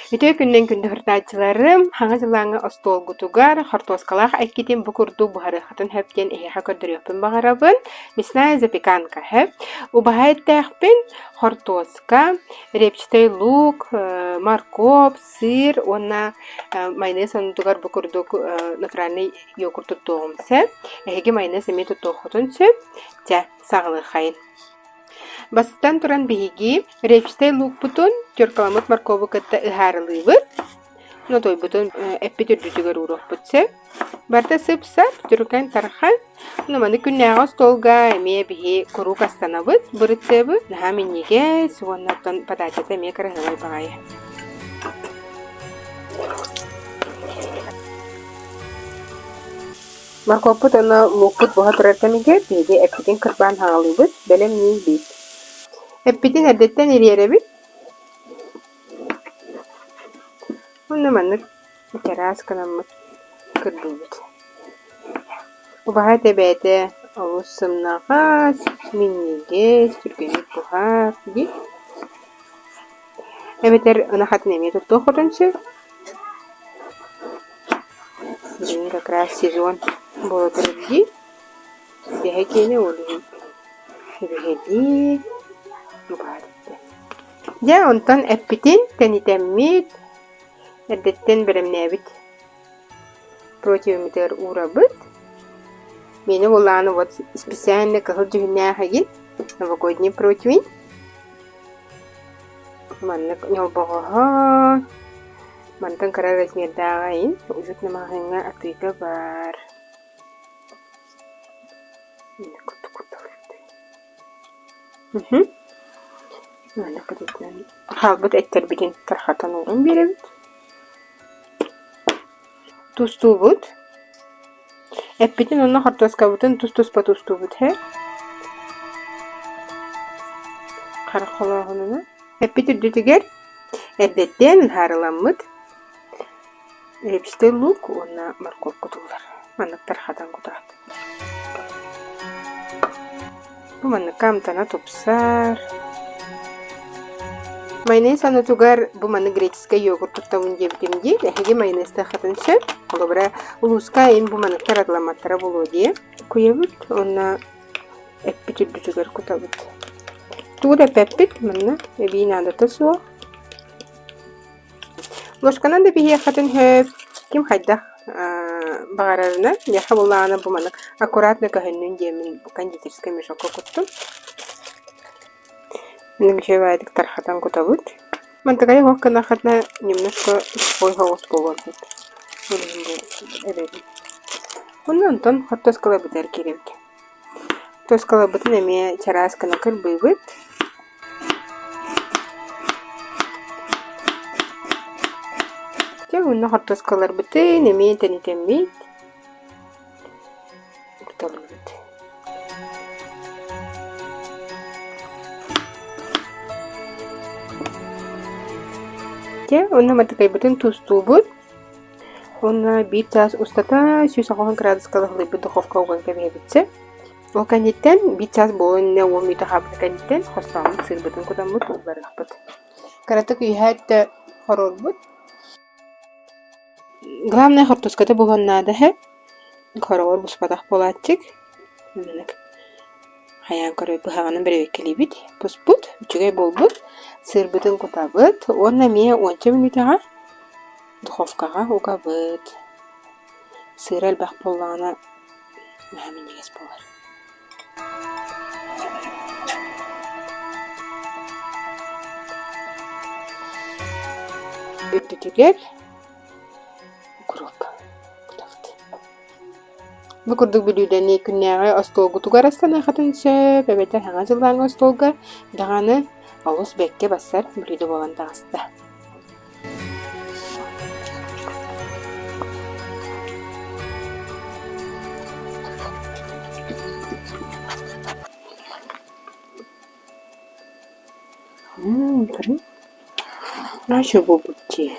Үтүө күнүнэн күндү һырдааччыларым, хаҥа дьылааҥҥа остуолгутугар хортуоскалаах эккитин бу курдук буһарыаххытын сөп диэн эһиэхэ көрдөрүөхпүн баҕарабын. Мясная запеканка сөп. Убаһа эттээхпин, хортуоска, репчатый лук, морковь, сыр уонна майонез оннугар бу курдук натуральный йогурт туттуоҕум сөп. Эһиги майонез эмиэ туттуоххутун сөп. Чэ, саҕалыаххайын. Бастатан туран биһиги репчатай луукпутун теркаламмыт моркову кытта ыһаарылыыбыт. Нотойбутун эппит үрдүтүгэр ууруохпут сөп. Барыта сып-сап, түргэн-тархан. Ну, маны күннээҕи остуолга эмиэ биһи куруук астанабыт, бырыцебы. Наһаа минньигэс уонна оттон подачата эмиэ кыраһыабай баҕайы. Моркуоппут уонна луукпут буһа турар кэмигэр биһиги эппитин кырбаан хаҕалыыбыт, бэлэмниибит. Эппитин эрдэттэн ириэрэбит. Уонна маннык чараас гынаммыт кырбыыбыт. Убаһа этэ бэйэтэ олус сымнаҕас, минньигэс, түргэнник буһар дии. Эбэтэр ынах атын эмиэ туттуоххутун сөп. Билигин как раз сезон буола турар дии. Идэһэ киэнэ ол иһин эбиһэлии убаһа эттэ. Дьэ онтон эппитин тэнитэммит, эрдэттэн бэлэмнээбит противммытыгар уурабыт. Миэнэ буоллаҕына вот специально кыһыл дьүһүннээх игин новогодний противень. Маннык ньолбоҕоһо мантан кыра размердааҕа иһин уютный маҕаһыыҥҥа атыыга баар. Хаалбыт эттэрбитин тархатан ууран биэрэбит. Тустуубут. Эппитин уонна хортуоскабытын тус-туспа тустуубут һэ. Харах холооһунунан. Эппит үрдүтүгэр эрдэттэн ыһаарыламмыт репчатый лук уонна морковь кутуллар. Маннык тархатан кутаҕыт. Бу манныкка амтана тупсар. Майонез оннутугар бу маннык греческэй йогурт туттабын диэбитим дии. Эһиги майонезтааххытын сөп. Холобура, улууска ин бу манныктар атыламматтара буолуо дии. Куйабыт уонна эппит үрдүтүгэр кутабыт. Тугу да эппэппит, манна эбии наадата суох. Ложканан да биһиэххитин сөп, ким хайдах баҕарарынан, миэхэ буоллаҕына бу маннык аккуратно көһүннүн диэммин кондитерскай мешокка куттум. Маннык үчүгэйдик тархатан кутабыт. Мантыкайы оһох гыннаххытына немножко сухой соҕус буолуон сөп. Ол иһин бу эбэбин. Уонна онтон хортуоскаларбытыгар киирэбит. Тоскаларбытын эмиэ чараас гына кырбыыбыт. Дьэ уонна хортуоскаларбытын эмиэ тэнитэммит куталыыбыт. Дьэ уонна матыкайбытын туустуубут. Уонна биир чаас устата 180 градуска лаһылыйбыт духовка уган кэбиһэбит сөп. Ол кэнниттэн биир чаас буолуон иннинэ уон мүнүүтэ хаалбыт кэнниттэн хостооммут сыырбытын кутаммыт уулларыахпыт. Кыратык үөһээ өттө хоруорбут. Главное хортуоската буһуон наада эһэ. Хороҕор буспатах буолааччык. Маннык хайаан көрө быһаҕынан бэрэбиэркэлиибит. Буспут, үчүгэй буолбут. Сыырбытын кутабыт уонна эмиэ уонча мүнүүтэҕэ Духовкаҕа угабыт, сыыра элбэх буоллаҕына наһаа минньигэс буолар. Үрдүтүгэр укроп кутабыт. Бу курдук бүлүүдэни күннээҕи остуолгутугар астаныаххытын сөп эбэтэр Саҥа дьыллааҥҥы остуолга даҕаны олус бэккэ барсар бүлүүдэ буолан таҕыста. Көрүҥ, наша буолбут дии.